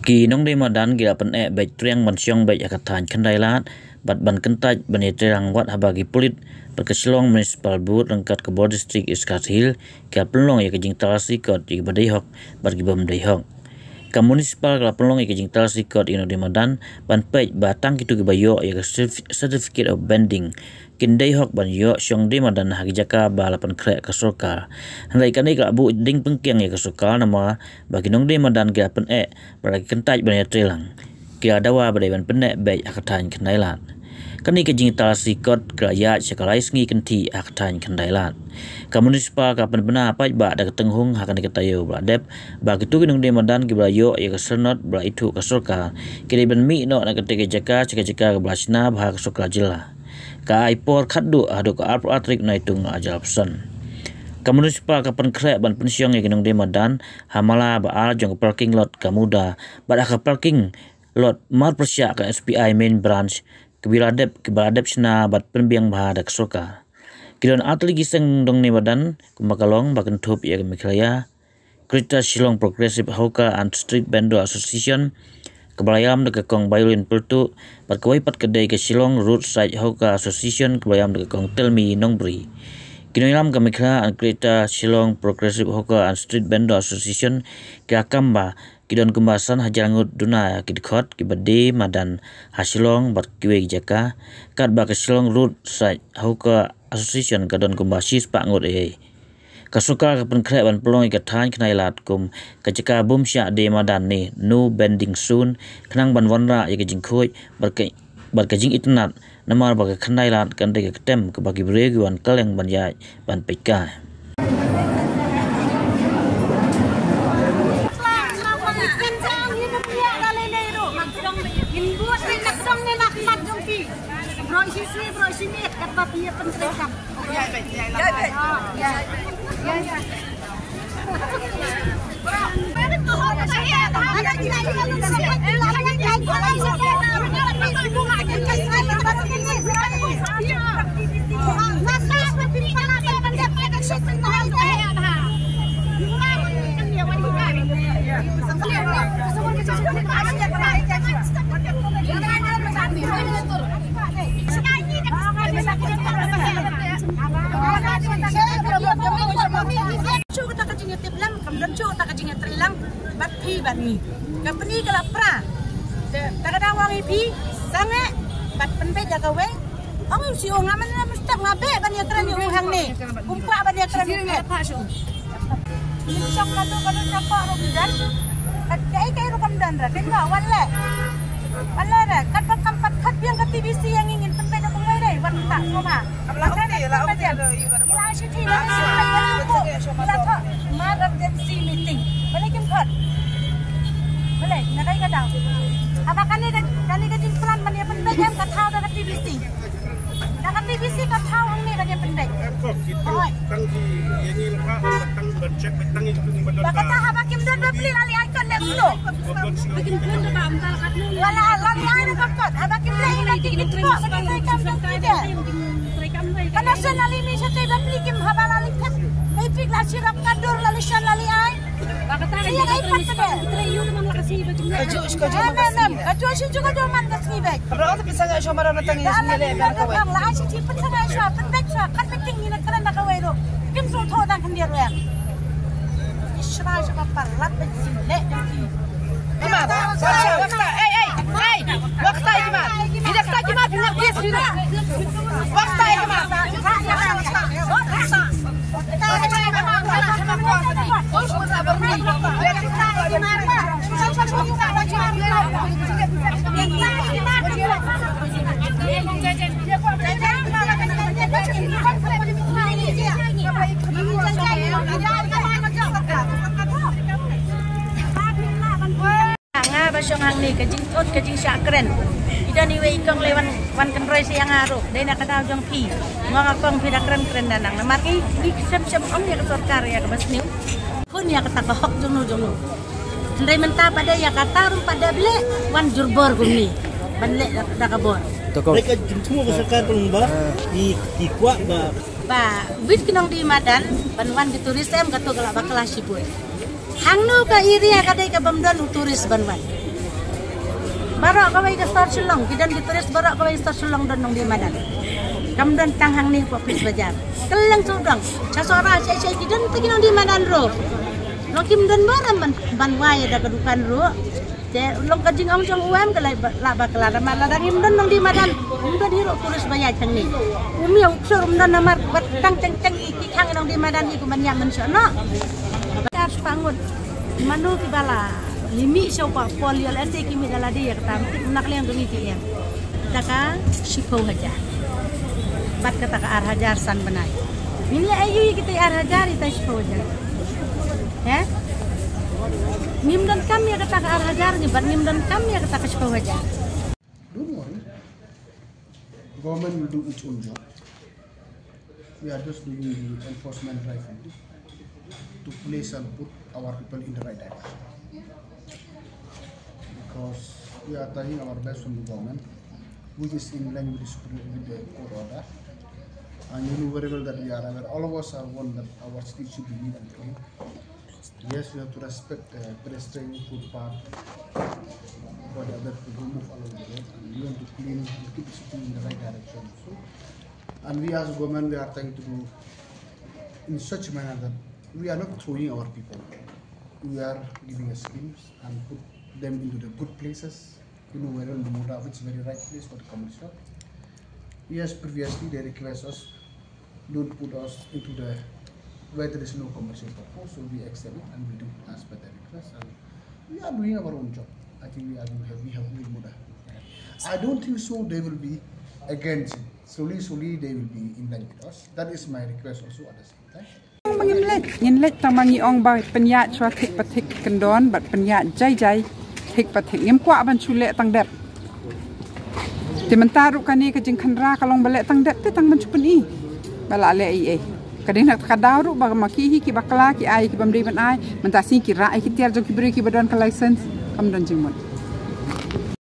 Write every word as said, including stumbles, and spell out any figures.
Ki nongdie madan ki la pyneh beit triang ban shong beit ha ka thaiñ Khyndailad bad ban kyntait ban ïatreilang wat haba ki pulit bad ka Shillong Municipal Board ryngkat ka Bor District East Khasi Hills ki la pynlong ïa ka jingtalasi kot ïa kiba dei hok bad kiba ym dei hok. Ka municipal ka la pynlong ïa ka jingtalasi kot ïa ki nongdie madan ban peit ba tang kito kiba ïoh ïa ka certif- certificate of bending kin dei hok ban ïoh shong die madan ha ki jaka ba la pynkhreh ka sorkar. Hynrei kane ka la buh ding pynkiang ïa ka sorkar namar ba ki nongdie madan ki la pyneh bad la ki kyntait ban ïatreilang. Ki la dawa ba dei ban pyneh beit ha ka thaiñ Khyndailad. Kane ka jingtalasi kot ka la ïaid sha ka lai sngi kynthih ha ka thaiñ Khyndailad. Ka municipal ka pynbna paidbah da ka tynghung ha kane ka taïew ba la dep ba kito ki nongdie madan kiba la ïoh ïa ka syrnod ba la ithuh ka sorkar ki dei ban mih noh na kata ka jaka sha ka jaka kaba la shna bha ka sorkar jylla. Ka ai por khatduh haduh ka arphew ar tarik Naitung ar hajar arphew san. Ka municipal ka pynkhreh ban pynshong ïa ki nongdie madan ha mala ba ar jong ka parking lot ka MUDA bad ha ka parking lot marpyrshah ka S B I main branch kaba la dep kaba la dep shna bad pynbiang bha da ka sorkar. Ki don artylli ki seng nongdie madan kumba ka long ba kynthup ïa ka Meghalaya Greater Shillong Progressive Hawker and Street Vendor Association kaba la ïalam da ka Kong Violin Pyrtuh bad kawei pat ka dei ka Shillong Roadside Hawker Association kaba la ïalam da ka Kong Telmi Nongbri. Ki nongïalam ka Meghalaya and Greater Shillong Progressive Hawker and Street Vendor Association ki la kam ba ki don kumba san hajar ngut duna ki dkhot kiba die madan ha Shillong bad kiwei ki jaka, katba ka Shillong Roadside Hawker Association ka don kumba shispah ngut ei ei. Ka sorkar ka pynkhreh ban pynlong ïa ka thaiñ Khyndailad kum ka jaka bym shah die madan ne no bending zone khnang ban wanrah ïa ka jingkhuid bad ka, bad ka jingitynnad namar ba ka Khyndailad kan dei ka ktem kaba ki briew ki wan kylleng ban ïaid ban peitkai. Shu kata ka jingïatip lang, kam don shu kata ka jingïatreilang bad phi bad ngi. Ka pyni ka la pra. Te, ta ka dang ong ïa phi, sangeh bad pynbeit da kawei. Ong ïa u C E O nga man nga mustep nga beh ban ïakren ïa u hangne. Kum kwah ban ïakren ïa u phet. Ïa shong ka tu ka tu ka pa ruh ym don. Kat kaei kaei ruh kam don ra. Dei ba wan leh. Wan leh ra. Kat ba kam pat khot biang ka T B C ïa ngi ngin pynbeit da kumwei dei. Wan ta kumba. Kam la ong te la ong te. Ngi la shithi la shithi la ko. Ngi la thoh emergency meeting. Balei kim khot? Balei na kai ka daw. Haba kane ka, kane ka jingplan ban ïa pynbeit em ka thaw da ka T B C. Da ka T B C ka thaw hangne ban ïa pynbeit. Oi. Ba kata haba kim don bapli la leit ai kot leh kumno. Wala la leit ai kot haba kim leh ïa ka jingkynnoh ba ki trei kam jong ki de. Ka national imi shatei bapli kim haba la leit thep. Ei pik la shirap ka dur la leit shan la leit ai. Ba kata ka ïa ai pat ka de. Ka juh shi ka juh man ka sngi. Ka juh shi juh ka juh man ka sngi bek. Ka bra ong te pisa nga shu mara na tangi sngi le ban ka wei. La ai shi ti pisa nga shu pynbek shu kan meeting ni na kren da kawei ruh. Kim shu thoh dang khyndiat ruh. Ishra shu ka palat bek sngi le jong ki. Ima, sa shu wakta, ei, ei, ei, wakta ima. Ida kata ima, pina kias ida. Wakta ima. Nga ba shong hangne ka jingthut ka jingshah kren. Ida ni wei kong le wan wan kynroi sha nga ruh. Dei na ka daw jong phi. Nga nga kong phi da kren kren da nang. Namar ngi ngi shem shem ong ïa ka sorkar ïa ka ba sniew. Khun ïa kata ka hok jong no jong no. Hynrei mynta pat da ïa kata ruh pat da bleh wan jur bor kumne. Ban leh da ka bor. Mereka jingthmu ka sorkar pun ba i i kwah ba. Ba wit ki nongdie madan ban wan ki tourism ka to ka la bakla shibun. Hangno ka area ka dei ka bym don u tourist ban wan. Baroh kawei ka sor Shillong, ki don ki tourist baroh kawei sor Shillong don nongdie madan. Kam don tang hangne hapoh Police Bazar. Kylleng sawdong, sha Sohra, sha, sha, ki don tang ki nongdie madan ruh. Long kim don ba ram ban, ban wai da ka dukan ruh. Te long ka jingong jong u em ka la ba, la ba ka la da ma la da ngim don nongdie madan. Ngim don hi ruh tourist ba ïaid hangne. U miaw u ksor um don namar ba tang teng teng i ki khang nongdie madan i ku ban ïa mynshuwa noh. Ka spah ngut. Mano kiba la ïa mih sha u Bah Paul ïa lehse ki mih da lade ïa kata, tip na ka liang jong ngi ki ïa. Da ka shiphew hajar. Bad kata ka ar hajar san bnai. Ngin leh aïu ïa kita ar hajar, ita shiphew hajar. He? Ngim donkam ïa kata ka ar hajar ngi bad ngim donkam ïa kata ka shiphew hajar. Don't worry. Government will do its own job. We are just doing the enforcement drive only to place and put our people in the right direction. Because we are trying our best from the government, which is in line with the, with the court order. And you know very well that we are aware, all of us are warned that our streets should be neat and clean. Yes, we have to respect the pedestrian footpath, but other people move along the road, and we want to clean and keep the city in the right direction. So, and we as government, we are trying to do in such a manner that we are not throwing our people. We are giving a schemes and put them into the good places. You know very well, Mundra, which is very right place for the commercial. Yes, previously they request us, don't put us into the where there is no commercial purpose, so we accept it and we do as per the request. And we are doing our own job. I think we are doing, we have, we have made a, I don't think so they will be against it. Slowly, slowly they will be in line with us. That is my request also at the same time. Ngin leit, ngin leit tang ma ngi ong ba pynïaid shuwa thik pa thik kyndon bad pynïaid jai jai thik pa thik. Ngim kwah ban shu leh tang dep. Te mynta ruh kane ka jingkhynra ka long ba leh tang dep te tang ban shu pyni ba la leh ei ei. Ka dei na ka daw ruh ba ma ki hi ki bakla ki ai ki bym dei ban ai, mynta sngi ki rah ïa ki tiar jong ki briew kiba don ka license, kam don jingmut.